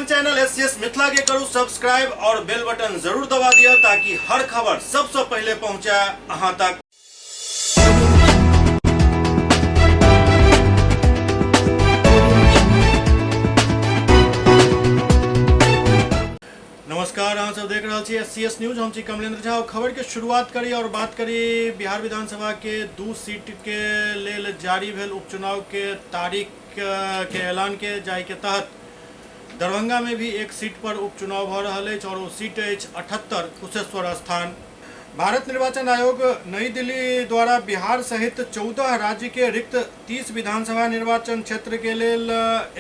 अपन channel S C S Mithila के करू सब्सक्राइब और बेल बटन जरूर दबा दिया ताकि हर खबर सबसे पहले पहुंचे अहां तक। नमस्कार, अहाँ सब देख रहल छी एस सी एस न्यूज। हम छी कमलेंद्र झा और खबर के शुरुआत करी और बात करी बिहार विधानसभा के 2 सीट के लेल जारी भेल उपचुनाव के तारीख के ऐलान के, जाहि के तहत दरभंगा में भी एक सीट पर उपचुनाव भ रहल अछि और ओ सीट अछि 78 कुशेश्वर स्थान। भारत निर्वाचन आयोग नई दिल्ली द्वारा बिहार सहित 14 राज्य के रिक्त 30 विधानसभा निर्वाचन क्षेत्र के लेल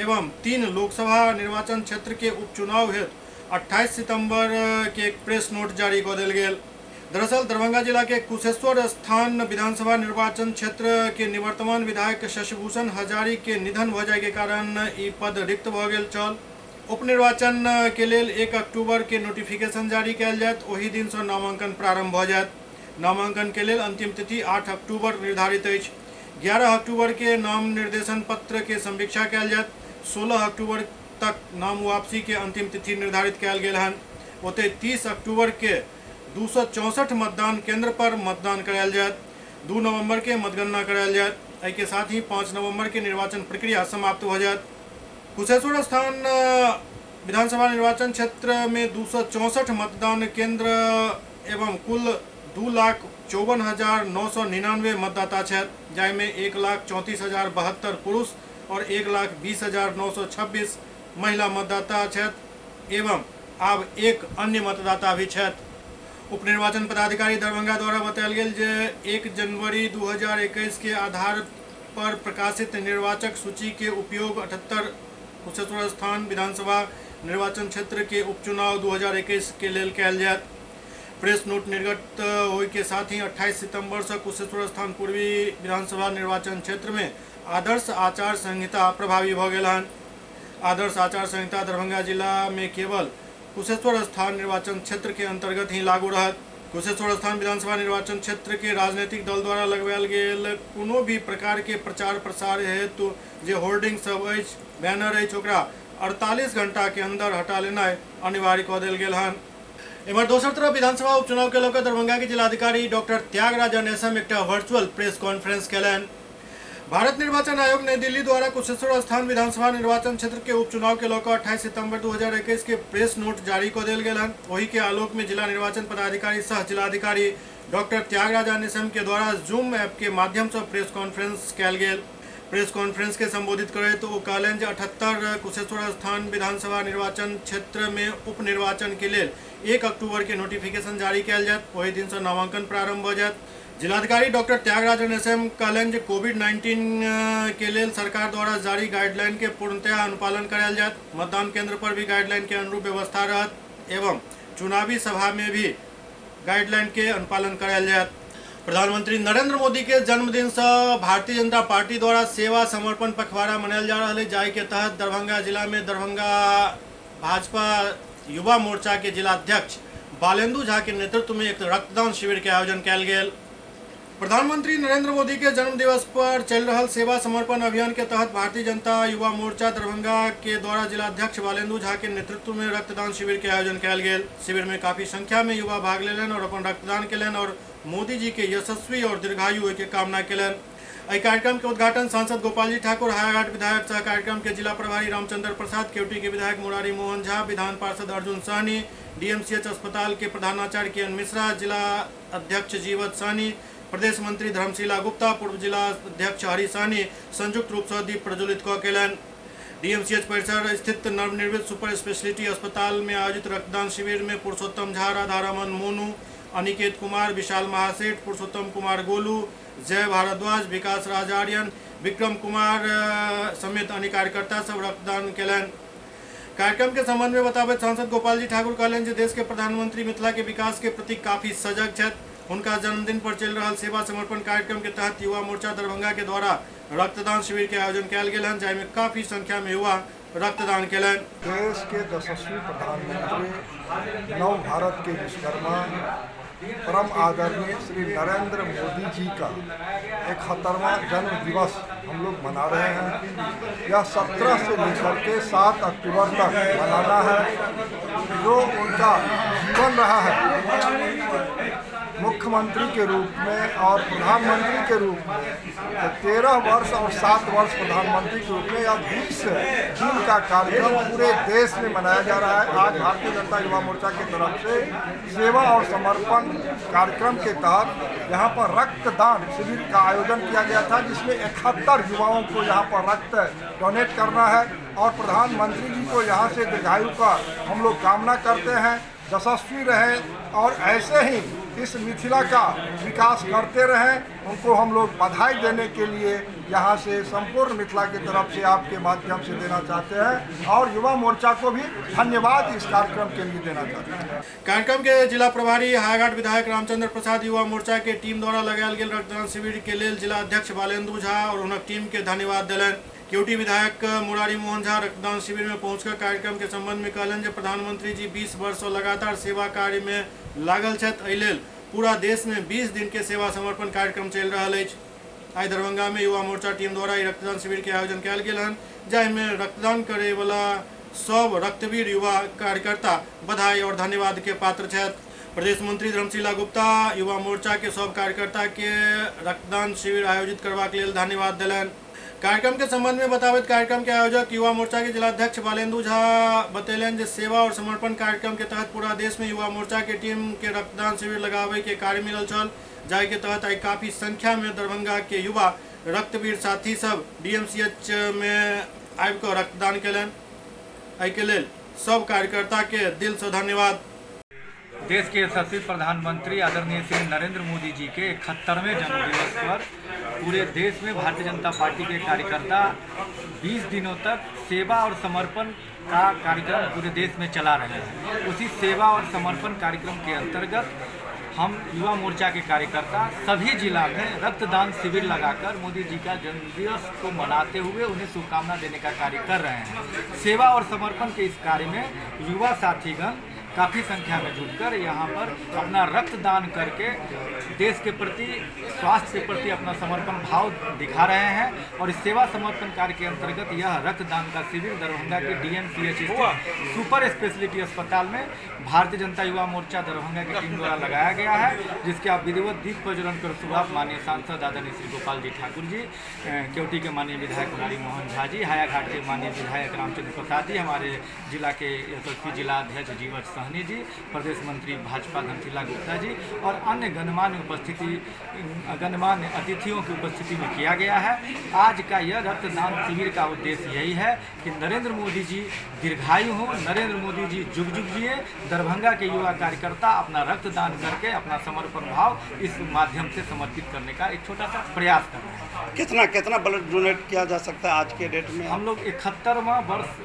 एवं 3 लोकसभा निर्वाचन क्षेत्र के उपचुनाव हेतु 28 सितंबर के एक प्रेस नोट जारी कऽ देल गेल। दरअसल दरभंगा जिला के कुशेश्वर स्थान विधानसभा निर्वाचन क्षेत्र के निवर्तमान विधायक शशिभूषण हजारी के निधन भऽ जाय के कारण ई पद रिक्त भऽ गेल छल। उपनिर्वाचन के लेल 1 अक्टूबर के नोटिफिकेशन जारी कयल जायत, ओहि दिन सँ नामांकन प्रारंभ भऽ जायत। नामांकन के लेल अंतिम तिथि 8 अक्टूबर निर्धारित अछि। 11 अक्टूबर के नाम निर्देशन पत्र के समीक्षा कयल जायत। 16 अक्टूबर तक नाम वापसी के अंतिम तिथि निर्धारित कयल गेल हन। ओतहि 30 अक्टूबर के 264 मतदान केंद्र पर मतदान करायल जायत। 2 नवंबर के मतगणना करायल जायत। एहि के साथ ही 5 नवंबर के निर्वाचन प्रक्रिया समाप्त भऽ जायत। कुशेश्वर स्थान विधानसभा निर्वाचन क्षेत्र में 264 मतदान केंद्र एवं कुल 2,54,999 मतदाता छथि, जाहिमे 1,34,072 पुरुष और 1,20,926 महिला मतदाता छथि एवं आब एक अन्य मतदाता भी छथि। उप निर्वाचन पदाधिकारी दरभंगा द्वारा बतायल गेल जे 1 जनवरी 2021 के आधार पर प्रकाशित निर्वाचक सूची के उपयोग 78 कुशेश्वर स्थान विधानसभा निर्वाचन क्षेत्र के उपचुनाव 2021 के लेल कयल जायत। प्रेस नोट निर्गत होय के साथ ही 28 सितंबर से कुशेश्वर स्थान पूर्वी विधानसभा निर्वाचन क्षेत्र में आदर्श आचार संहिता प्रभावी भऽ गेल हन। आदर्श आचार संहिता दरभंगा जिला में केवल कुशेश्वर स्थान निर्वाचन क्षेत्र के अंतर्गत ही लागू रहत। कुशेश्वर स्थान विधानसभा निर्वाचन क्षेत्र के राजनीतिक दल द्वारा लगवायल गेल कोनो भी प्रकार के प्रचार प्रसार हेतु जे होर्डिंग सब अछि, बैनर अछि, ओकरा 48 घंटा के अंदर हटा लेनाइ अनिवार्य कऽ देल गेल हन। एम्हर दोसर तरफ विधानसभा उपचुनाव के लऽ कऽ दरभंगा के जिलाधिकारी डॉक्टर त्यागराजन एसएम एकटा वर्चुअल प्रेस कॉन्फ्रेंस केलनि। भारत निर्वाचन आयोग नई दिल्ली द्वारा कुशेश्वर स्थान विधानसभा निर्वाचन क्षेत्र के उपचुनाव के लऽ कऽ 28 सितंबर 2021 के प्रेस नोट जारी कऽ देल गेल हन। ओहि के आलोक में जिला निर्वाचन पदाधिकारी सह जिलाधिकारी डॉक्टर त्यागराजन एसएम के द्वारा जूम ऐप के माध्यम से प्रेस कॉन्फ्रेंस कयल गेल। प्रेस कॉन्फ्रेंस के संबोधित करैत ओ कहलनि जे 78 कुशेश्वर स्थान विधानसभा निर्वाचन क्षेत्र में उपनिर्वाचन के लेल 1 अक्टूबर के नोटिफिकेशन जारी कयल जायत। ओहि दिन से नामांकन प्रारंभ भऽ जायत। जिलाधिकारी डॉक्टर त्यागराजन एसएम कहलनि जे कोविड-19 के लेल सरकार द्वारा जारी गाइडलाइन के पूर्णतया अनुपालन करायल जायत। मतदान केंद्र पर भी गाइडलाइन के अनुरूप व्यवस्था रहत एवं चुनावी सभा में भी गाइडलाइन के अनुपालन करायल जायत। प्रधानमंत्री नरेंद्र मोदी के जन्मदिन से भारतीय जनता पार्टी द्वारा सेवा समर्पण पखवाड़ा मनायल जा रहल है, जाहि के तहत दरभंगा जिला में दरभंगा भाजपा युवा मोर्चा के जिलाध्यक्ष बालेंदु झा के नेतृत्व में एक रक्तदान शिविर के आयोजन कयल गेल। प्रधानमंत्री नरेंद्र मोदी के जन्म दिवस पर चल रहल सेवा समर्पण अभियान के तहत भारतीय जनता युवा मोर्चा दरभंगा के द्वारा जिलाध्यक्ष बालेंदु झा के नेतृत्व में रक्तदान शिविर के आयोजन कयल गेल। शिविर में काफी संख्या में युवा भाग लेलनि और अपन रक्तदान केलनि और मोदी जी के यशस्वी और दीर्घायु होय के कामना केलनि। एहि कार्यक्रम के उद्घाटन सांसद गोपालजी ठाकुर, हायाघाट विधायक सह कार्यक्रम के जिला प्रभारी रामचंद्र प्रसाद, केवटी के विधायक मुरारी मोहन झा, विधान पार्षद अर्जुन सहनी, डीएमसीएच अस्पताल के प्रधानाचार्य के एन मिश्रा, जिला अध्यक्ष जीवत सहनी, प्रदेश मंत्री धर्मशीला गुप्ता, पूर्व जिला अध्यक्ष हरि सहनी संयुक्त रूप से दीप प्रज्वलित कऽ केलनि। डीएमसीएच परिसर स्थित नवनिर्मित सुपर स्पेशलिटी अस्पताल में आयोजित रक्तदान शिविर में पुरुषोत्तम झा, राधारमन मोनू, अनिकेत कुमार, विशाल महासेठ, पुरुषोत्तम कुमार गोलू, जय भारद्वाज, विकास राज आर्यन, विक्रम कुमार समेत अन्य कार्यकर्ता सब रक्तदान केलनि। कार्यक्रम के संबंध में बताबैत सांसद गोपाल जी ठाकुर कहलनि जे देश के प्रधानमंत्री मिथिला के विकास के प्रति काफी सजग छथि। हुनका जन्मदिन पर चलि रहल सेवा समर्पण कार्यक्रम के तहत युवा मोर्चा दरभंगा के द्वारा रक्तदान शिविर के आयोजन कयल गेल हन, जाहि में काफी संख्या में युवा रक्तदान केलनि। देश के यशस्वी प्रधानमंत्री, नव भारत के विश्वकर्मा परम आदरणीय श्री नरेंद्र मोदी जी का 71वां जन्म दिवस हम लोग मना रहे हैं। यह 17 से लेकर के 7 अक्टूबर तक मनाना है। जो उनका जीवन रहा है मुख्यमंत्री के रूप में और प्रधानमंत्री के रूप में, तो 13 वर्ष और 7 वर्ष प्रधानमंत्री के रूप में यह 20 दिन का कार्यक्रम पूरे देश में मनाया जा रहा है। आज भारतीय जनता युवा मोर्चा की तरफ से सेवा और समर्पण कार्यक्रम के तहत यहाँ पर रक्तदान शिविर का आयोजन किया गया था, जिसमें 71 युवाओं को यहाँ पर रक्त डोनेट करना है और प्रधानमंत्री जी को यहाँ से दीर्घायु का हम लोग कामना करते हैं, यशस्वी रहें और ऐसे ही इस मिथिला का विकास करते रहें। उनको हम लोग बधाई देने के लिए यहाँ से संपूर्ण मिथिला की तरफ से आपके माध्यम से देना चाहते हैं और युवा मोर्चा को भी धन्यवाद इस कार्यक्रम के लिए देना चाहते हैं। कार्यक्रम के जिला प्रभारी हायाघाट विधायक रामचंद्र प्रसाद युवा मोर्चा के टीम द्वारा लगायल गेल रक्तदान शिविर के लेल जिला अध्यक्ष बालेंदु झा और हुनक टीम के धन्यवाद देलनि। केवटी विधायक मुरारी मोहन झा रक्तदान शिविर में पहुंचकर कार्यक्रम के संबंध में कहलनि जे प्रधानमंत्री जी 20 वर्ष सँ लगातार सेवा कार्य में लागल छथि, एहि लेल पूरा देश में 20 दिन के सेवा समर्पण कार्यक्रम चलि रहल अछि। आइ दरभंगा में युवा मोर्चा टीम द्वारा ई रक्तदान शिविर के आयोजन कयल गेल हन, जाहिमे रक्तदान करे वाला सब रक्तवीर युवा कार्यकर्ता बधाई और धन्यवाद के पात्र छथि। प्रदेश मंत्री धर्मशिला गुप्ता युवा मोर्चा के सब कार्यकर्ता के रक्तदान शिविर आयोजित करबाक लेल धन्यवाद देलनि। कार्यक्रम के संबंध में बताबैत कार्यक्रम के आयोजक युवा मोर्चा के जिलाध्यक्ष बालेंदु झा बतेलनि जे सेवा और समर्पण कार्यक्रम के तहत पूरा देश में युवा मोर्चा के टीम के रक्तदान शिविर लगावे के कार्य मिलल छल, जाहि के तहत आइ काफी संख्या में दरभंगा के युवा रक्तवीर साथी सब डीएमसीएच में आबि कऽ रक्तदान केलनि। एहि के लेल सब कार्यकर्ता के दिल से धन्यवाद। देश के यशस्वी प्रधानमंत्री आदरणीय श्री नरेंद्र मोदी जी के 71वें जन्मदिवस पर पूरे देश में भारतीय जनता पार्टी के कार्यकर्ता 20 दिनों तक सेवा और समर्पण का कार्यक्रम पूरे देश में चला रहे हैं। उसी सेवा और समर्पण कार्यक्रम के अंतर्गत हम युवा मोर्चा के कार्यकर्ता सभी जिला में रक्तदान शिविर लगाकर मोदी जी का जन्मदिवस को मनाते हुए उन्हें शुभकामना देने का कार्य कर रहे हैं। सेवा और समर्पण के इस कार्य में युवा साथीगण काफ़ी संख्या में जुटकर यहाँ पर अपना रक्तदान करके देश के प्रति, स्वास्थ्य के प्रति अपना समर्पण भाव दिखा रहे हैं और इस सेवा समर्पण कार्य के अंतर्गत यह रक्तदान का शिविर दरभंगा के डीएमसीएच स्थित सुपर स्पेशलिटी अस्पताल में भारतीय जनता युवा मोर्चा दरभंगा की टीम द्वारा लगाया गया है, जिसके आप विधिवत दीप प्रज्वलन कर शुभारंभ माननीय सांसद आदरणीय श्री गोपाल जी ठाकुर जी, केवटी के माननीय विधायक मुरारी मोहन झा जी, हायाघाट के माननीय विधायक रामचंद्र प्रसाद जी, हमारे जिला के यशस्वी जिला अध्यक्ष जीवन सहनी जी, प्रदेश मंत्री भाजपा धर्मशिला गुप्ता जी और अन्य गणमान्य अतिथियों की उपस्थिति में किया गया है। आज का यह रक्तदान शिविर का उद्देश्य यही है कि नरेंद्र मोदी जी दीर्घायु हों, नरेंद्र मोदी जी जुग जुग जिए। दरभंगा के युवा कार्यकर्ता अपना रक्तदान करके अपना समर्पण भाव इस माध्यम से समर्पित करने का एक छोटा सा प्रयास कर रहे हैं। कितना कितना ब्लड डोनेट किया जा सकता है आज के डेट में? हम लोग 71वां वर्ष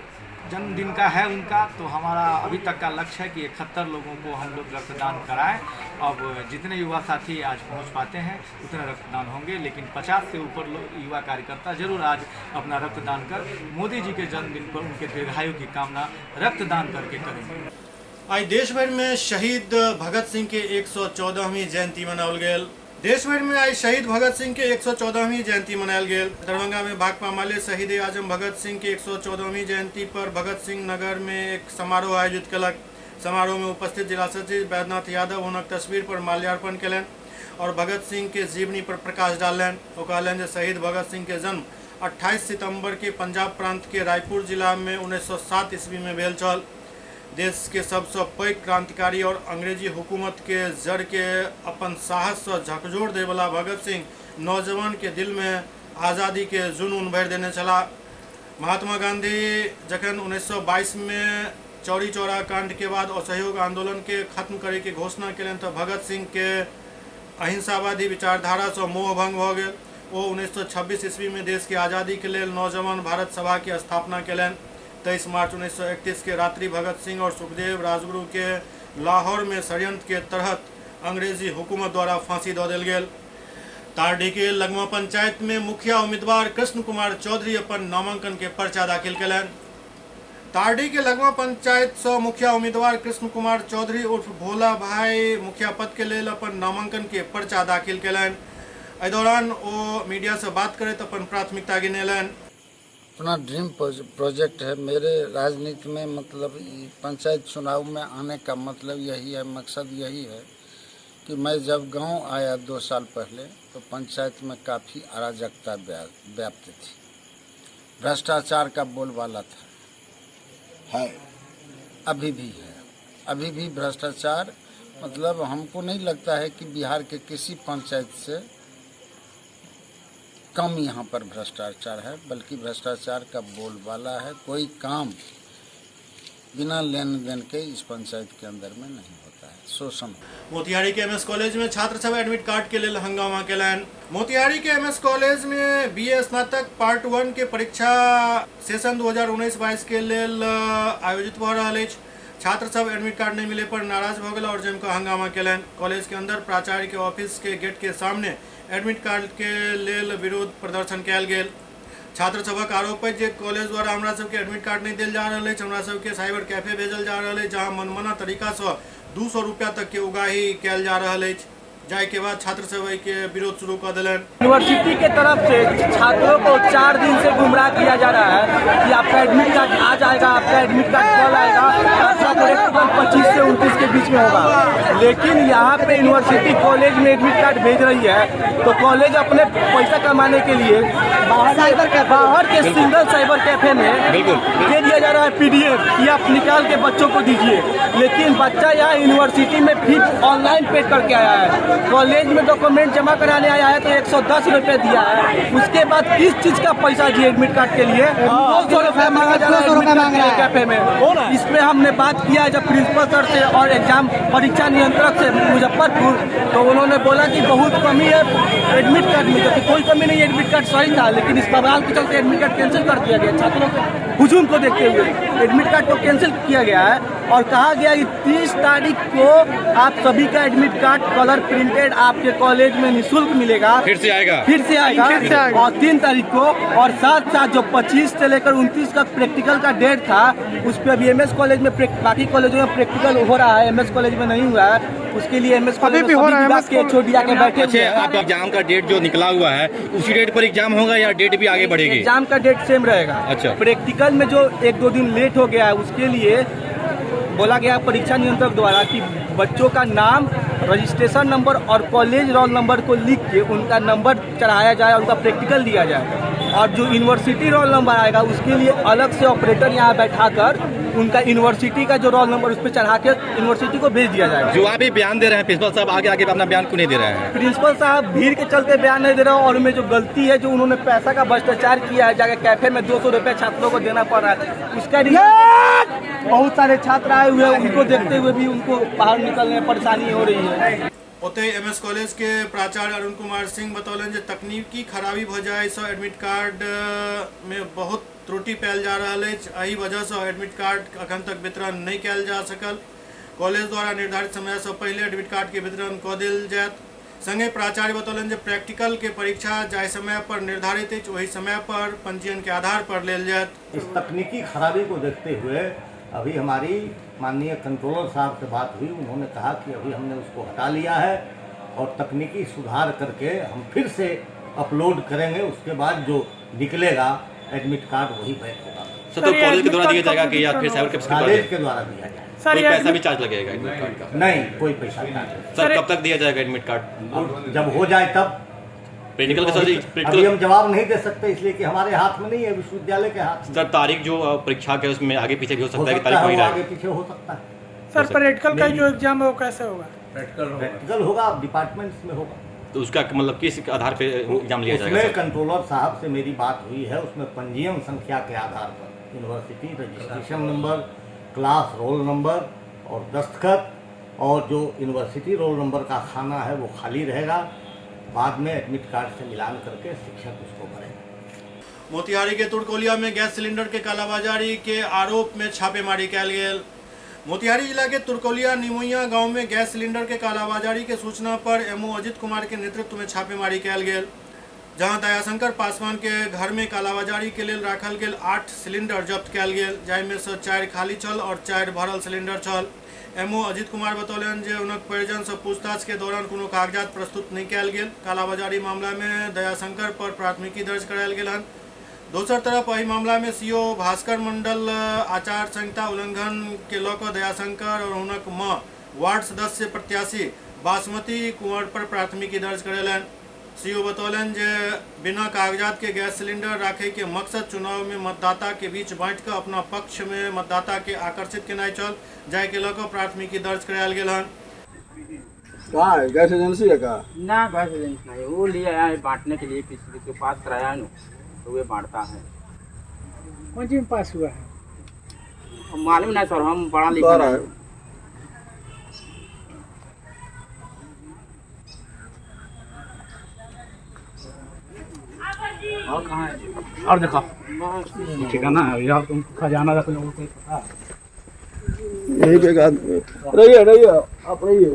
जन्मदिन का है उनका, तो हमारा अभी तक का लक्ष्य है कि 71 लोगों को हम लोग रक्तदान कराएं। अब जितने युवा साथी आज पहुंच पाते हैं उतने रक्तदान होंगे, लेकिन 50 से ऊपर युवा कार्यकर्ता जरूर आज अपना रक्तदान कर मोदी जी के जन्मदिन पर उनके दीर्घायु की कामना रक्तदान करके करेंगे। आइ देश भरि में शहीद भगत सिंह के 114वीं जयंती मनाओल गेल। देश भरि में आइ शहीद भगत सिंह के 114वीं जयंती मनायल गेल। दरभंगा में भाकपा माले शहीद आजम भगत सिंह के 114वीं जयंती पर भगत सिंह नगर में एक समारोह आयोजित केलक। समारोह में उपस्थित जिला सचिव बैद्यनाथ यादव हुनक तस्वीर पर माल्यार्पण केलनि और भगत सिंह के जीवनी पर प्रकाश डाललनि। ओ कहलनि जे शहीद भगत सिंह के जन्म 28 सितंबर के पंजाब प्रांत के रायपुर जिला में 1907 ईस्वी में भेल छल। देश के सबसँ पैघ क्रांतिकारी और अंग्रेजी हुकूमत के जड़ के अपन साहस से झकझोर देवला भगत सिंह नौजवान के दिल में आज़ादी के जुनून भरि देने छलाह। महात्मा गांधी जखन 1922 में चौरी चौरा कांड के बाद असहयोग आंदोलन के खत्म करे के घोषणा केलनि तऽ भगत सिंह के अहिंसावादी विचारधारा से मोहभंग भऽ गेल। ओ 1926 ईस्वी में देश के आज़ादी के लेल नौजवान भारत सभा के स्थापना केलनि। 23 मार्च 1931 के रात्रि भगत सिंह और सुखदेव राजगुरु के लाहौर में षड्यंत्र के तहत अंग्रेजी हुकूमत द्वारा फांसी दऽ देल गेल। तारडीह के लगमा पंचायत में मुखिया उम्मीदवार कृष्ण कुमार चौधरी अपन नामांकन के पर्चा दाखिल केलनि। तारडीह के लगमा पंचायत सँ मुखिया उम्मीदवार कृष्ण कुमार चौधरी उर्फ भोला भाई मुखिया पद के लेल अपन नामांकन के पर्चा दाखिल केलनि। एहि दौरान ओ मीडिया से बात करैत अपन प्राथमिकता गिनेलनि। अपना ड्रीम प्रोजेक्ट है मेरे राजनीति में, मतलब पंचायत चुनाव में आने का मतलब यही है, मकसद यही है कि मैं जब गांव आया 2 साल पहले तो पंचायत में काफ़ी अराजकता व्याप्त थी, भ्रष्टाचार का बोलबाला था, है अभी भी है, अभी भी भ्रष्टाचार। मतलब हमको नहीं लगता है कि बिहार के किसी पंचायत से कम यहाँ पर भ्रष्टाचार है, बल्कि भ्रष्टाचार का बोलबाला है। कोई काम बिना लेन then के इस पंचायत के अंदर में नहीं होता है, शोषण। मोतिहारी के एमएस कॉलेज में छात्र सब एडमिट कार्ड के लिए हंगामा केलनि। मोतिहारी के एमएस कॉलेज में बीए स्नातक पार्ट 1 के परीक्षा सेशन 2019-22 के लेल आयोजित भऽ रहल अछि। छात्र सब एडमिट कार्ड नहीं मिले पर नाराज भऽ गेल और जमि कऽ हंगामा केलनि। कॉलेज के अंदर प्राचार्य के ऑफिस के गेट के सामने एडमिट कार्ड के लेल विरोध प्रदर्शन कयल गेल। छात्र सभक आरोप अछि जे कॉलेज द्वारा हमरा सबके एडमिट कार्ड नहीं देल जा रहल अछि, हमरा सबके साइबर कैफे भेजल जा रहल अछि, जहां मनमाना तरीका से 200 रुपया तक के उगाही कयल जा रहल अछि। जाय के बाद छात्र सब के विरोध शुरू कर दिलन। यूनिवर्सिटी के तरफ से छात्रों को 4 दिन से गुमराह किया जा रहा है कि आपका एडमिट कार्ड आ जाएगा, आपका एडमिट कार्ड कल आएगा, आपका प्रैक्टिकल 25 से 29 के बीच में होगा। लेकिन यहाँ पे यूनिवर्सिटी कॉलेज में एडमिट कार्ड भेज रही है तो कॉलेज अपने पैसा कमाने के लिए बाहर के सिंगल साइबर कैफे में दे दिया जा रहा है PDF कि आप निकाल के बच्चों को दीजिए। लेकिन बच्चा यहाँ यूनिवर्सिटी में फीस ऑनलाइन पे करके आया है, कॉलेज में डॉक्यूमेंट जमा कराने आया है तो 110 रुपये दिया है। उसके बाद किस चीज का पैसा दिए एडमिट कार्ड के लिए? 200 रुपये मांगा जा रहा है कैफे में। इस पे हमने बात किया है जब प्रिंसिपल सर से और एग्जाम परीक्षा नियंत्रक से मुजफ्फरपुर, तो उन्होंने बोला कि बहुत कमी है एडमिट कार्ड में, जबकि कोई कमी नहीं, एडमिट कार्ड सही था। लेकिन इस बवाल के चलते एडमिट कार्ड कैंसिल कर दिया गया। छात्रों के हुजूम को देखते हुए एडमिट कार्ड को कैंसिल किया गया है और कहा गया कि 30 तारीख को आप सभी का एडमिट कार्ड कलर प्रिंटेड आपके कॉलेज में निःशुल्क मिलेगा। फिर से आएगा, फिर से आएगा और 3 तारीख को। और साथ साथ जो 25 से लेकर 29 का प्रैक्टिकल का डेट था उस पर अभी एमएस कॉलेज में, बाकी कॉलेजों में प्रैक्टिकल हो रहा है, एमएस कॉलेज में नहीं हुआ है। उसके लिए एमएस कॉलेज भी हो रहा है। के एचओडी आके बैठे हुए हैं। आप एग्जाम का डेट जो निकला हुआ है उसी डेट पर एग्जाम होगा या डेट भी आगे बढ़ेगी? एग्जाम का डेट सेम रहेगा। अच्छा। प्रैक्टिकल में जो 1-2 दिन लेट हो गया है उसके लिए बोला गया परीक्षा नियंत्रक द्वारा कि बच्चों का नाम, रजिस्ट्रेशन नंबर और कॉलेज रोल नंबर को लिख के उनका नंबर चढ़ाया जाए और उनका प्रैक्टिकल दिया जाए। और जो यूनिवर्सिटी रोल नंबर आएगा उसके लिए अलग से ऑपरेटर यहाँ बैठाकर उनका यूनिवर्सिटी का जो रोल नंबर उस पर चढ़ा के यूनिवर्सिटी को भेज दिया जाएगा। जो आप भी बयान दे रहे हैं प्रिंसिपल साहब आगे आगे अपना बयान क्यों नहीं दे रहे हैं? प्रिंसिपल साहब भीड़ के चलते बयान नहीं दे रहे हैं और उनमें जो गलती है, जो उन्होंने पैसा का भ्रष्टाचार किया है, जाके कैफे में 200 रुपये छात्रों को देना पड़ रहा है, उसका बहुत सारे छात्र आए हुए हैं, उनको देखते हुए भी उनको बाहर निकलने में परेशानी हो रही है। ओतहि एमएस कॉलेज के प्राचार्य अरुण कुमार सिंह बतौलनि जे तकनीकी खराबी भऽ जाय सँ एडमिट कार्ड में बहुत त्रुटि पायल जा रहल अछि। एहि वजह सँ एडमिट कार्ड अखन तक वितरण नहि कयल जा सकल। कॉलेज द्वारा निर्धारित समय सँ पहिले एडमिट कार्ड के वितरण कऽ देल जायत। संगे प्राचार्य बतौलनि जे प्रैक्टिकल के परीक्षा जाहि समय पर निर्धारित अछि ओहि समय पर पंजीयन के आधार पर लेल जायत। इस तकनीकी खराबी को देखते हुए अभी हमारी माननीय कंट्रोलर साहब से बात हुई, उन्होंने कहा कि अभी हमने उसको हटा लिया है और तकनीकी सुधार करके हम फिर से अपलोड करेंगे, उसके बाद जो निकलेगा एडमिट कार्ड वही बैक होगा। सर तो कॉलेज के द्वारा दिया जाएगा कि या फिर साइबर कैफे कॉलेज के द्वारा दिया जाएगा? कोई पैसा भी चार्ज लगेगा एडमिट कार्ड का? नहीं, कोई पैसा चार्ज। सर कब तक दिया जाएगा एडमिट कार्ड? जब हो जाए तब। प्रैक्टिकल का सर अभी हम जवाब नहीं दे सकते इसलिए कि हमारे हाथ में नहीं है, विश्वविद्यालय के हाथ में। सर तारीख जो परीक्षा के उसमें आगे पीछे भी हो सकता है कि तारीख वही रहे? आगे पीछे हो सकता है। सर प्रैक्टिकल का जो एग्जाम है वो कैसे होगा? प्रैक्टिकल होगा, डिपार्टमेंट्स में होगा। तो उसका मतलब किस आधार पे एग्जाम लिया जाएगा? उसमें कंट्रोलर साहब से मेरी बात हुई है, उसमें पंजीयन संख्या के आधार पर university registration number, class roll number और दस्तखत, और जो यूनिवर्सिटी रोल नंबर का खाना है वो खाली रहेगा, बाद में एडमिट कार्ड से मिलान करके शिक्षक उसको भरेंगे। मोतिहारी के तुरकोलिया में गैस सिलेंडर के कालाबाजारी के आरोप में छापेमारी कयल गेल। मोतिहारी जिला के तुरकोलिया निमुइया गांव में गैस सिलेंडर के कालाबाजारी के सूचना पर एमओ अजित कुमार के नेतृत्व में छापेमारी कयल गेल। जहां दयाशंकर पासवान के घर में कालाबाजारी के लेल राखल गेल 8 सिलेंडर जब्त कयल गेल, जाहिमे सँ 4 खाली छल और 4 भरल सिलेंडर छल। एमओ अजित कुमार बतौलनि जे हुनक परिजन सँ पूछताछ के दौरान कोनो कागजात प्रस्तुत नहि कयल गेल। कालाबाजारी मामला में दयाशंकर पर प्राथमिकी दर्ज करायल गेल हन। दोसर तरफ एहि मामला में सीओ भास्कर मंडल आचार संहिता उल्लंघन के लऽ कऽ दयाशंकर और हुनक मां वार्ड सदस्य प्रत्याशी बासमती कुंवर पर प्राथमिकी दर्ज करेलनि। सीओ बतौलनि जे बिना कागजात के गैस सिलेंडर राखै के मकसद चुनाव में मतदाता के बीच बांटि कऽ अपना पक्ष में मतदाता के आकर्षित केनाइ छल, जाहि के लऽ कऽ प्राथमिकी दर्ज करायल गेल हन। कहाँ है गैस एजेंसी है का? ना गैस एजेंसी नहीं, वो ले आया है बांटने के लिए, किसी के पास कराया है ना, तो वे बांटता है। कौन चीज में पास हुआ है मालूम ना सर, हम पढ़ा लिखा नहीं। और कहाँ है? और देखो ठिकाना है यार, तुम खजाना रख लो, कोई पता यही पे एक आदमी रहिए, रहिए आप, रहिए।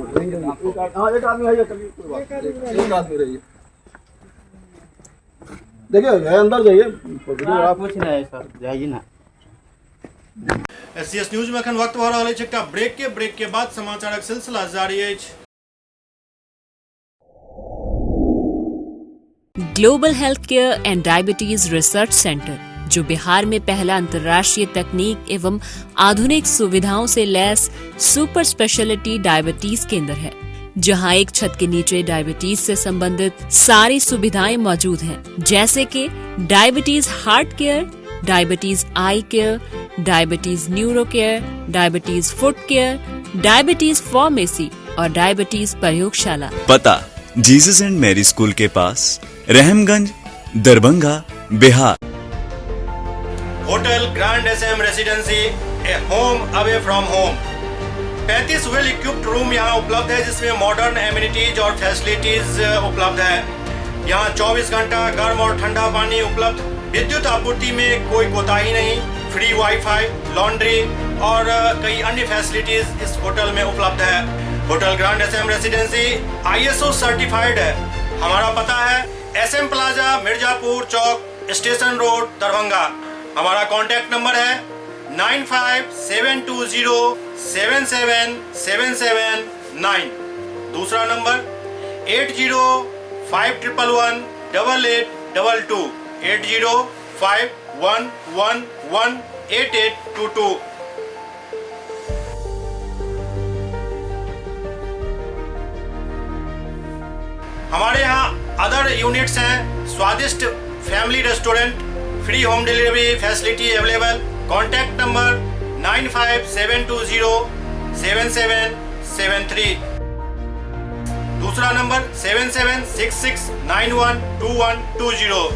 हाँ एक आदमी है, चलिए कोई बात नहीं, एक आदमी रहिए। देखिए अंदर जाइए, आप कुछ नहीं सर, जाइए ना। एससीएस न्यूज में अखन वक्त भऽ रहल अछि एकटा ब्रेक के बाद समाचारक सिलसिला जारी अछि। Global health care and diabetes research centre, जो बिहार में पहला अंतर्राष्ट्रीय तकनीक एवं आधुनिक सुविधाओं से लैस सुपर स्पेशलिटी डायबिटीज केंद्र है, जहां एक छत के नीचे डायबिटीज से संबंधित सारी सुविधाएं मौजूद हैं, जैसे कि diabetes heart care, diabetes eye care, diabetes neuro care, diabetes foot care, diabetes pharmacy और डायबिटीज प्रयोगशाला। पता जीसस एंड मैरी स्कूल के पास, Rahamganj, Darbhanga, Bihar. Hotel grand SM residency, a home away from home. 35 well equipped room यहाँ उपलब्ध है, जिसमें modern amenities और facilities उपलब्ध है। यहाँ 24 घंटा गर्म और ठंडा पानी उपलब्ध, विद्युत आपूर्ति में कोई कोताही नहीं, फ्री वाईफाई, लॉन्ड्री और कई अन्य फैसिलिटीज इस होटल में उपलब्ध है। Hotel grand SM residency ISO certified है। हमारा पता है SM plaza, Mirzapur Chowk, station road, Darbhanga. हमारा कॉन्टैक्ट नंबर है 957207 7779। दूसरा नंबर 805111 8822, 805111 8822। हमारे यहाँ अदर यूनिट्स हैं, स्वादिष्ट family restaurant, free home delivery facility available. Contact number 95720 7773। दूसरा नंबर 7766912120।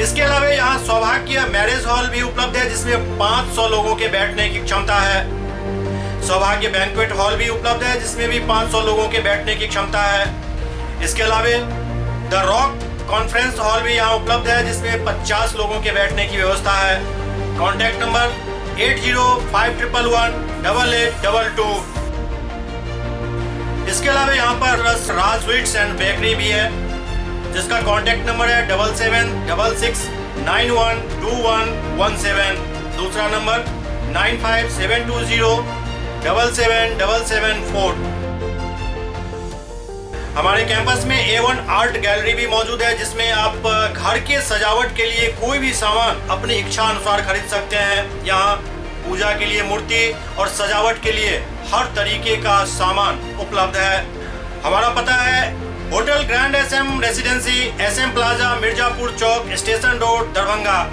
इसके अलावा यहाँ सौभाग्य मैरिज हॉल भी उपलब्ध है, जिसमें 500 लोगों के बैठने की क्षमता है। सौभाग्य बैंक्वेट हॉल भी उपलब्ध है, जिसमें भी 500 लोगों के बैठने की क्षमता है। इसके अलावा the rock conference hall भी यहाँ उपलब्ध है, जिसमें 50 लोगों के बैठने की व्यवस्था है। Contact number 805111 8822। इसके अलावा यहाँ पर राज स्वीट्स एंड बेकरी भी है, जिसका कॉन्टैक्ट नंबर है 7766 912117। दूसरा नंबर 95720 77774। हमारे कैंपस में A1 art gallery भी मौजूद है, जिसमें आप घर के सजावट के लिए कोई भी सामान अपनी इच्छा अनुसार खरीद सकते हैं। यहाँ पूजा के लिए मूर्ति और सजावट के लिए हर तरीके का सामान उपलब्ध है। हमारा पता है hotel grand SM residency, SM plaza, Mirzapur Chowk, station road, Darbhanga.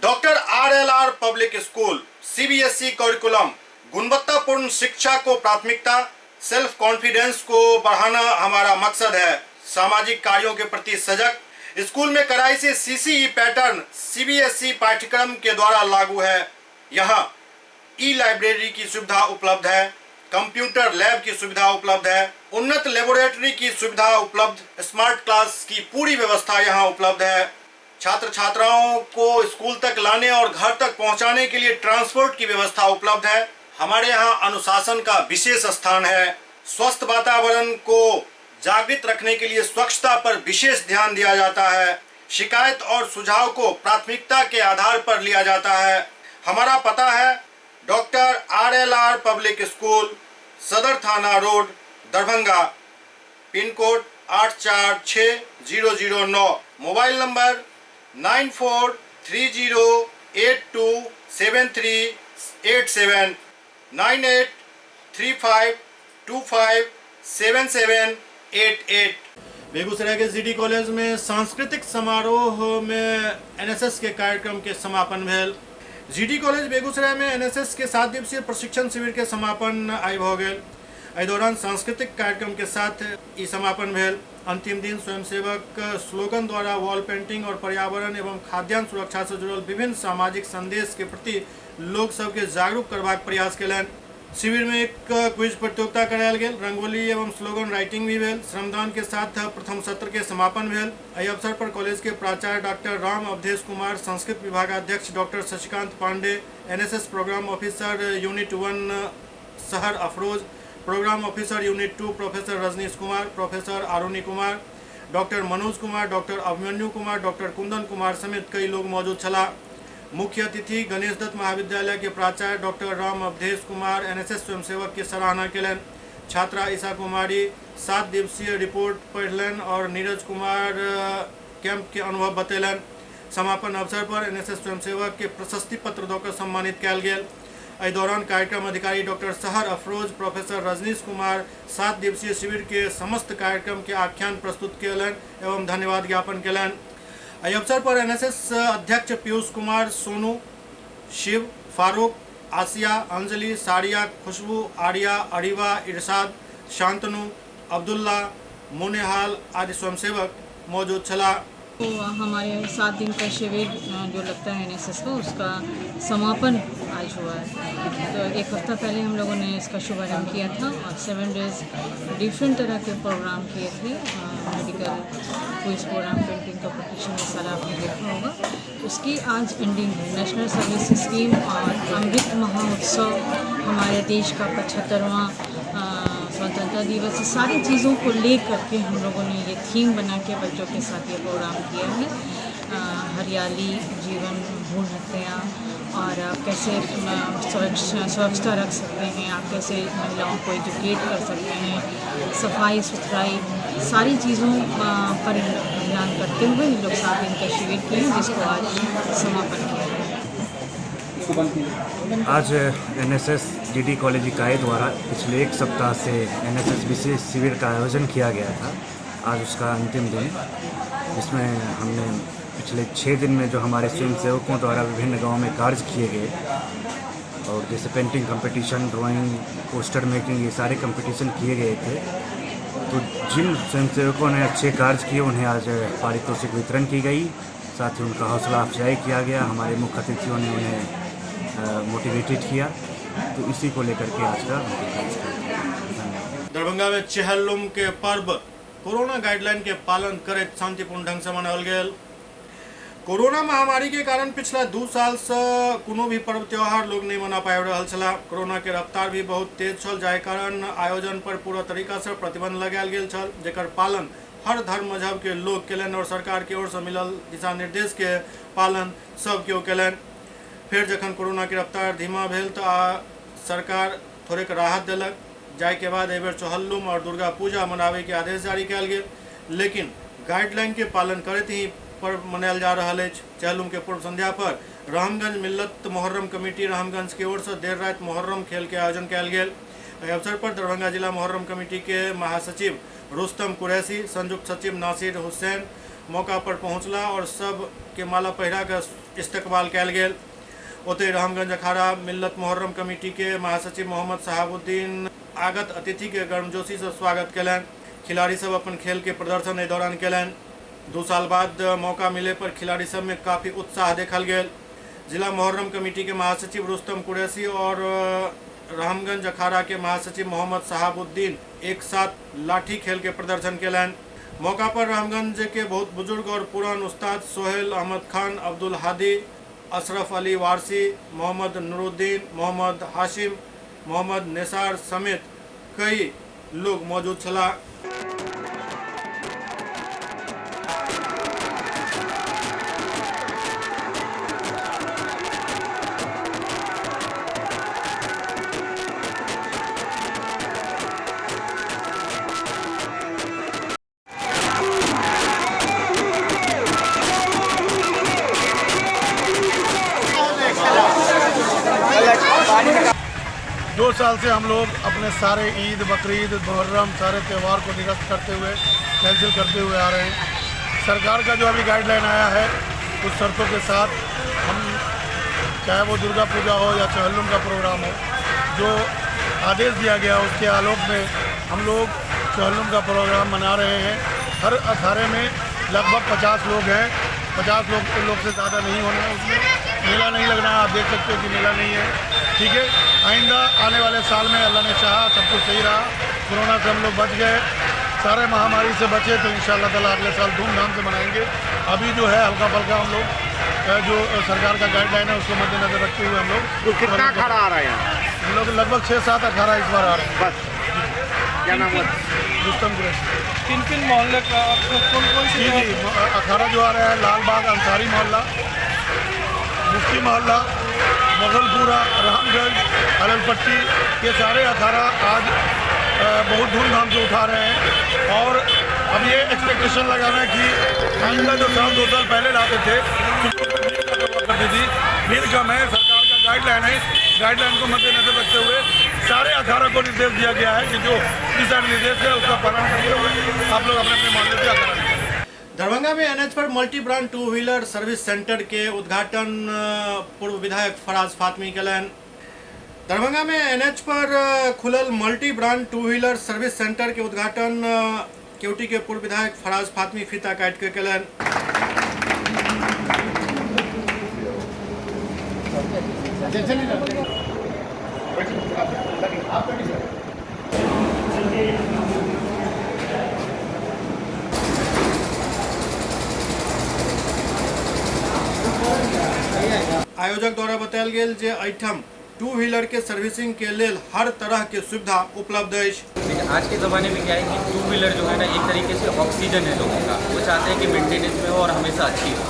Doctor RLR public school, CBSE curriculum, गुणवत्तापूर्ण शिक्षा को प्राथमिकता, सेल्फ कॉन्फिडेंस को बढ़ाना हमारा मकसद है। सामाजिक कार्यों के प्रति सजग, स्कूल में कड़ाई से सीसीई पैटर्न सीबीएसई पाठ्यक्रम के द्वारा लागू है। यहाँ ई लाइब्रेरी की सुविधा उपलब्ध है। कंप्यूटर लैब की सुविधा उपलब्ध है। उन्नत लेबोरेटरी की सुविधा उपलब्ध, स्मार्ट क्लास की पूरी व्यवस्था यहाँ उपलब्ध है। छात्र छात्राओं को स्कूल तक लाने और घर तक पहुँचाने के लिए ट्रांसपोर्ट की व्यवस्था उपलब्ध है। हमारे यहाँ अनुशासन का विशेष स्थान है। स्वस्थ वातावरण को जागृत रखने के लिए स्वच्छता पर विशेष ध्यान दिया जाता है। शिकायत और सुझाव को प्राथमिकता के आधार पर लिया जाता है। हमारा पता है doctor RLR public school, Sadar थाना road, Darbhanga, pin code 846009, mobile number 9430827387, 9835257788। Begusarai के जीडी कॉलेज में सांस्कृतिक समारोह में एनएसएस के कार्यक्रम के समापन भेल। जीडी कॉलेज बेगूसराय में एनएसएस के 7 दिवसीय प्रशिक्षण शिविर के समापन आइ भऽ गेल। एहि दौरान सांस्कृतिक कार्यक्रम के साथ ई समापन भेल। अंतिम दिन स्वयंसेवक स्लोगन द्वारा वॉल पेंटिंग और पर्यावरण एवं खाद्यान्न सुरक्षा से जुड़ल विभिन्न सामाजिक संदेश के प्रति लोग सबके जागरूक करबाक प्रयास केलनि। शिविर में एक क्विज प्रतियोगिता करायल गेल। रंगोली एवं स्लोगन राइटिंग भी भेल। श्रमदान के साथ प्रथम सत्र के समापन भेल। एहि अवसर पर कॉलेज के प्राचार्य डॉक्टर राम अवधेश कुमार, संस्कृत विभागाध्यक्ष doctor Shashikant Pandey, NSS programme officer unit 1 Sahar Afroz, programme officer unit 2 professor Rajneesh Kumar, professor Aruni Kumar, doctor Manoj Kumar, doctor Abhimanyu Kumar, doctor Kundan Kumar समेत कई लोग मौजूद छलाह। मुख्य अतिथि गणेश दत्त महाविद्यालय के प्राचार्य डॉक्टर राम अवधेश कुमार एनएसएस स्वयंसेवक के सराहना केलनि। छात्रा ईशा कुमारी 7 दिवसीय रिपोर्ट पढ़लनि और नीरज कुमार कैंप के अनुभव बतेलनि। समापन अवसर पर एनएसएस स्वयंसेवक के प्रशस्ति पत्र दऽ कऽ सम्मानित कयल गेल। एहि दौरान कार्यक्रम अधिकारी डॉक्टर सहर अफरोज, प्रोफेसर रजनीश कुमार 7 दिवसीय शिविर के समस्त कार्यक्रम के आख्यान प्रस्तुत कयलनि एवं धन्यवाद ज्ञापन कयलनि। एहि अवसर पर एनएसएस अध्यक्ष पीयूष कुमार, सोनू, शिव, फारूक, आसिया, अंजलि, सारिया, खुशबू, आर्या, अरीबा, इरशाद, शांतनु, अब्दुल्ला, मोनेहाल आदि स्वयंसेवक मौजूद छलाह। तो हमारे 7 दिन का शिविर जो लगता है एनएसएस का, उसका समापन आज हुआ है। तो एक हफ्ता पहले हम लोगों ने इसका शुभारंभ किया था और 7 डेज़ डिफरेंट तरह के प्रोग्राम किए थे। Medical, quiz programme, painting competition, ये सारा आपने देखा होगा। उसकी आज एंडिंग है। नेशनल सर्विस स्कीम और अमृत महोत्सव, हमारे देश का 75वां स्वतंत्रता दिवस, सारी चीज़ों को ले करके हम लोगों ने ये थीम बना के बच्चों के साथ ये प्रोग्राम किया है। हरियाली, जीवन, भ्रूण हत्या और आप कैसे स्वच्छता रख सकते हैं, आप कैसे महिलाओं को एजुकेट कर सकते हैं, सफाई सुथराई, सारी चीज़ों पर ध्यान करते हुए हम लोग 7 दिन का शिविर किए हैं, जिसको आज समापन किया है। आज एनएसएस जीडी कॉलेज इकाई द्वारा पिछले एक सप्ताह से एनएसएस विशेष शिविर का आयोजन किया गया था। आज उसका अंतिम दिन, जिसमें हमने पिछले 6 दिन में जो हमारे स्वयंसेवकों द्वारा विभिन्न गाँव में कार्य किए गए, और जैसे painting competition, drawing, poster making, ये सारे कंपटीशन किए गए थे। तो जिन स्वयंसेवकों ने अच्छे कार्य किए उन्हें आज पारितोषिक वितरण की गई, साथ ही उनका हौसला अफजाई किया गया। हमारे मुख्य अतिथियों ने उन्हें मोटिवेटेड किया। तो इसी को लेकर के आज का दरभंगा में चेहल्लुम के पर्व कोरोना गाइडलाइन के पालन करैत शांतिपूर्ण ढंग से मनाओल गेल। कोरोना महामारी के कारण पिछला 2 साल से कोनो भी पर्व त्योहार लोग नहीं मना पाबि रहल छलाह। कोरोना के रफ्तार भी बहुत तेज छल, जाहि कारण आयोजन पर पूरा तरीका से प्रतिबंध लगायल गेल छल, जेकर पालन हर धर्म मजहब के लोग केलनि और सरकार के ओर से मिलल दिशा निर्देश के पालन सब केओ केलनि। फेर जखन कोरोना के रफ्तार धीमा भेल तो सरकार थोड़ेक राहत देलक, जाहि के बाद एहि बेर चहल्लुम और दुर्गा पूजा मनाबे के आदेश जारी कयल गेल, लेकिन गाइडलाइन के पालन करैत ही पर्व मनायल जा रहल अछि। चहल्लुम के पूर्व संध्या पर रहमगंज मिल्लत मोहर्रम कमेटी रहमगंज के ओर से देर राति मोहर्रम खेल के आयोजन कयल गेल। एहि अवसर पर दरभंगा जिला मोहर्रम कमेटी के महासचिव रुस्तम कुरैशी, संयुक्त सचिव नासिर हुसैन मौका पर पहुँचला और सब के माला पहिरा के इस्तकबाल कयल गेल। ओतहि रहमगंज अखाड़ा मिल्लत मोहर्रम कमेटी के महासचिव मोहम्मद शहाबुद्दीन आगत अतिथि के गर्मजोशी से स्वागत कयलनि। खिलाड़ी सब अपन खेल के प्रदर्शन एहि दौरान कयलनि। 2 साल बाद मौका मिले पर खिलाड़ी सब में काफ़ी उत्साह देखल गेल। जिला मोहर्रम कमेटी के महासचिव रुस्तम कुरैशी और रहमगंज अखाड़ा के महासचिव मोहम्मद शहाबुद्दीन एक साथ लाठी खेल के प्रदर्शन केलनि। मौका पर रहमगंज के बहुत बुजुर्ग और पुरान उस्ताद सोहेल अहमद खान, अब्दुल हादी, अशरफ अली वारसी, मोहम्मद नूरुद्दीन, मोहम्मद हाशिम, मोहम्मद निसार समेत कई लोग मौजूद छलाह। दो साल से हम लोग अपने सारे ईद, बकरीद, मुहर्रम सारे त्यौहार को निरस्त करते हुए, कैंसिल करते हुए आ रहे हैं। सरकार का जो अभी गाइडलाइन आया है उस शर्तों के साथ हम, चाहे वो दुर्गा पूजा हो या चहल्लुम का प्रोग्राम हो, जो आदेश दिया गया उसके आलोक में हम लोग चहल्लुम का प्रोग्राम मना रहे हैं। हर अखाड़े में लगभग 50 लोग हैं, 50 लोग से ज़्यादा नहीं होना है, उसमें मेला नहीं लगना है। आप देख सकते हो कि मेला नहीं है, ठीक है। आइंदा आने वाले साल में अल्लाह ने चाहा सब कुछ सही रहा, कोरोना से हम लोग बच गए, सारे महामारी से बचे, तो इंशाअल्लाह ताला अगले साल धूमधाम से मनाएंगे। अभी जो है हल्का फुल्का हम लोग जो सरकार का गाइडलाइन है उसको मद्देनजर रखते हुए हम लोग। तो कितना अखाड़ा आ रहा है? हम लोग लगभग 6-7 अखाड़ा इस बार आ रहे हैं। बस क्या नाम है? रुस्तम कुरैशी। किन किन मोहल्ले का कौन कौन से? जी जी, अखाड़ा जो आ रहा है लाल बाग, अंसारी मोहल्ला, मुफ्ती मोहल्ला, मुगलपुरा, रामगंज, अललपट्टी, ये सारे अखाड़ा आज बहुत धूमधाम से उठा रहे हैं। और अब ये एक्सपेक्टेशन लगाना कि आइंदा जो साल 2 साल पहले लाते थे करती थी, भीड़ कम है। सरकार का गाइडलाइन है, गाइडलाइन को मद्देनजर रखते हुए सारे अखाड़ों को निर्देश दिया गया है कि जो दिशा निर्देश है उसका पालन करते हुए आप लोग अपने अपने मोहल्ले से अखाड़ा। दरभंगा में एनएच पर multi brand two wheeler service centre के उद्घाटन पूर्व विधायक फराज फातमी केलनि। दरभंगा में एनएच पर खुलल multi brand two wheeler service centre के उद्घाटन केवटी के पूर्व विधायक फराज फातमी फीता काटि के केलनि। आयोजक द्वारा बतायल गेल जे एहिठाम टू व्हीलर के सर्विसिंग के लेल हर तरह के सुविधा उपलब्ध अछि। आज के ज़माने में क्या है कि टू व्हीलर जो है ना एक तरीके से ऑक्सीजन है लोगों का, वो चाहते हैं कि मेंटेनेंस में हो और हमेशा अच्छी हो।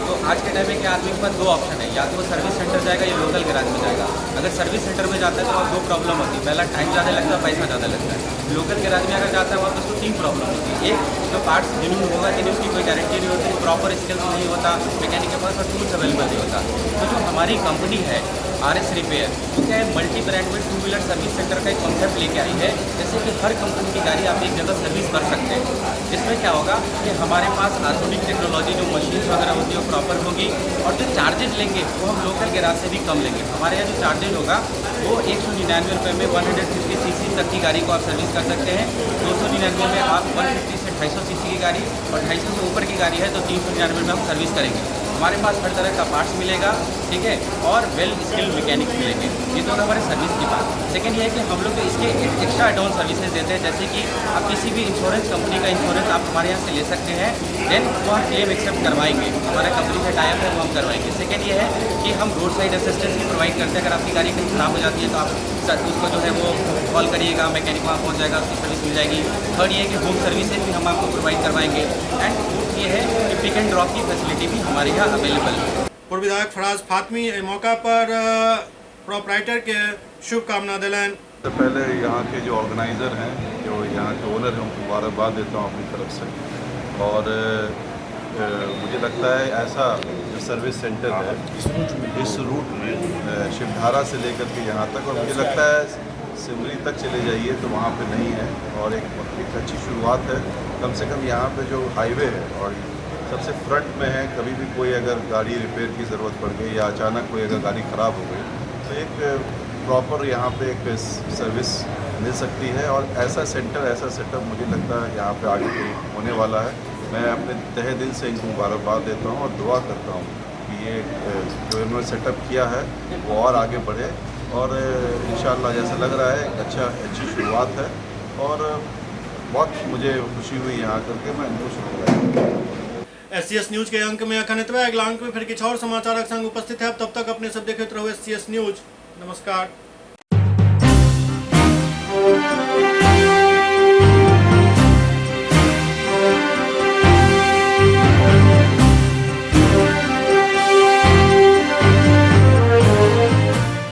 तो आज के टाइम में क्या आदमी के पास दो ऑप्शन है, या तो वो सर्विस सेंटर जाएगा या लोकल गैराज में जाएगा। अगर सर्विस सेंटर में जाता है तो वहाँ दो प्रॉब्लम होती है, पहला टाइम ज़्यादा लगता है, पैसा ज़्यादा लगता है। लोकल गैराज में अगर जाता है वहाँ पर उसको 3 प्रॉब्लम होती है। एक, उसका पार्ट्स जेन्युइन होगा कि नहीं उसकी कोई गारंटी नहीं होती, प्रॉपर स्किल्स नहीं होता मैकेनिक के पास और टूल्स अवेलेबल नहीं होता। तो जो हमारी कंपनी है RS repair, वो क्या है मल्टी ब्रांड में टू व्हीलर सर्विस सेंटर का एक कॉन्सेप्ट लेके आई है, जैसे कि हर कंपनी की गाड़ी आप एक जगह सर्विस कर सकते हैं। जिसमें क्या होगा कि हमारे पास आधुनिक टेक्नोलॉजी जो मशीन्स वगैरह होती है वो प्रॉपर होगी, और जो चार्जेज लेंगे वो हम लोकल गैराज से भी कम लेंगे। हमारे यहाँ जो चार्जेज होगा वो 199 रुपये में 150 सीसी तक की गाड़ी को आप सर्विस कर सकते हैं। 299 में आप 150 से 250 सीसी की गाड़ी, और 250 से ऊपर की गाड़ी है तो 399 में हम सर्विस करेंगे। हमारे पास हर तरह का पार्ट्स मिलेगा, ठीक है, और वेल स्किल्ड मैकेनिक्स मिलेंगे। ये तो हमारे सर्विस की बात। सेकंड ये है कि हम लोग तो इसके एक्स्ट्रा एड ऑन सर्विसेज देते हैं, जैसे कि आप किसी भी इंश्योरेंस कंपनी का इंश्योरेंस आप हमारे यहाँ से ले सकते हैं, then वो हम क्लेम एक्सेप्ट करवाएंगे, हमारा कंपनी से टाइप है वो हम करवाएंगे। सेकेंड ये है कि हम रोड साइड असिस्टेंस भी प्रोवाइड करते हैं। अगर आपकी गाड़ी कहीं ख़राब हो जाती है तो आप उसको जो है वो कॉल करिएगा, मैकेनिक वहाँ पहुँच जाएगा, उसकी सर्विस मिल जाएगी। थर्ड ये है कि होम सर्विसेज भी हम आपको प्रोवाइड करवाएंगे। एंड फोर्थ ये है कि पिक एंड ड्रॉप की फैसिलिटी भी हमारे यहाँ अवेलेबल है। पूर्व विधायक फराज फातमी एहि मौका पर प्रोपराइटर के शुभकामना दिलनि। सबसे पहले यहाँ के जो ऑर्गेनाइज़र हैं, जो यहाँ के ओनर हैं, उनको मुबारकबाद देता हूँ अपनी तरफ से। और मुझे लगता है ऐसा जो सर्विस सेंटर है इस रूट में शिवधारा से लेकर के यहाँ तक, और मुझे लगता है सिमरी तक चले जाइए तो वहाँ पे नहीं है, और एक अच्छी शुरुआत है। कम से कम यहाँ पे जो हाईवे है और सबसे फ्रंट में है, कभी भी कोई अगर गाड़ी रिपेयर की ज़रूरत पड़ गई या अचानक कोई अगर गाड़ी ख़राब हो गई तो एक प्रॉपर यहाँ पे एक सर्विस मिल सकती है। और ऐसा सेंटर, ऐसा सेटअप मुझे लगता है यहाँ पे आगे होने वाला है। मैं अपने तहे दिल से इनको मुबारकबाद देता हूँ और दुआ करता हूँ कि ये जो इन्होंने सेटअप किया है वो और आगे बढ़े और इंशाअल्लाह जैसा लग रहा है अच्छी शुरुआत है और बहुत मुझे खुशी हुई यहाँ करके, मैं इनको शुभकामनाएं। एससीएस न्यूज के अंक में अखन एतबे। अगला अंक में फिर किछु और समाचारक संग उपस्थित है। तब तक अपने सब देखैत रहू एससीएस न्यूज। नमस्कार।